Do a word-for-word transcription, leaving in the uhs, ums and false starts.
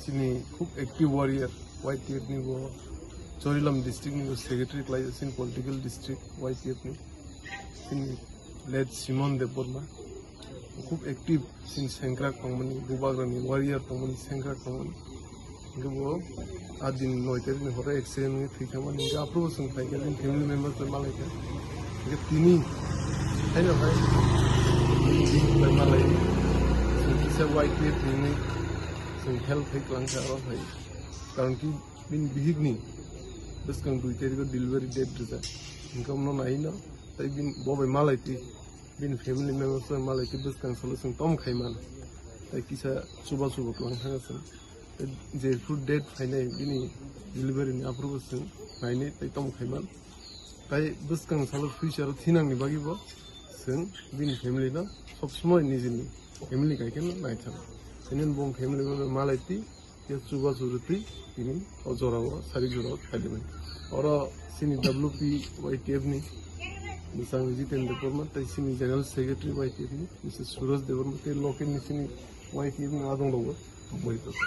Chini khub active warrior, Y T F ni bo Chorilam district ni bo secretary khlai, chini political district Y T F ni, chini late Simon Debbarma, khub active, chini sengkrak tongmani, bubagrani warrior tongmani, sengkrak tongmani. Hingke bo a din noi tarik ni horo accident wngwi thwi thangmani, hingke aphuru bo chwng phaikha, bini family members bai malaikha. Hingke tini, haino hai, bini bai malai, chwng kisa Y T F ni hwnwi chwng help khai kwlangkha oro hai. Karon ki bini bihikni bwskang dui tarikh o delivery date rijak. Hingke omo no nai no, tai bini bo bai malai twi, bini family members bai malai twi bwskang salo chwng tom khai man. Tai kisa chuba chuba kwlang thangkha chwng. Tai jephru date phainai bini delivery ni aphuru bo chwng nainai tai tom khai man. Tai bwskang salo future o thinangni bagwi bo chwng bini family no sob somoi nijini family kaikhe no naithang. Tini bo family bo malai twi, ya chuba churutwi tini o jorao, sari jorao phailai bai. Oro chini W P Y T F ni bwsang Jiten Debbarma tei chini General Secretary Y T F ni Mister Suraj Debbarma tei local ni chini Y T F ni adong rogo tongbai tongo.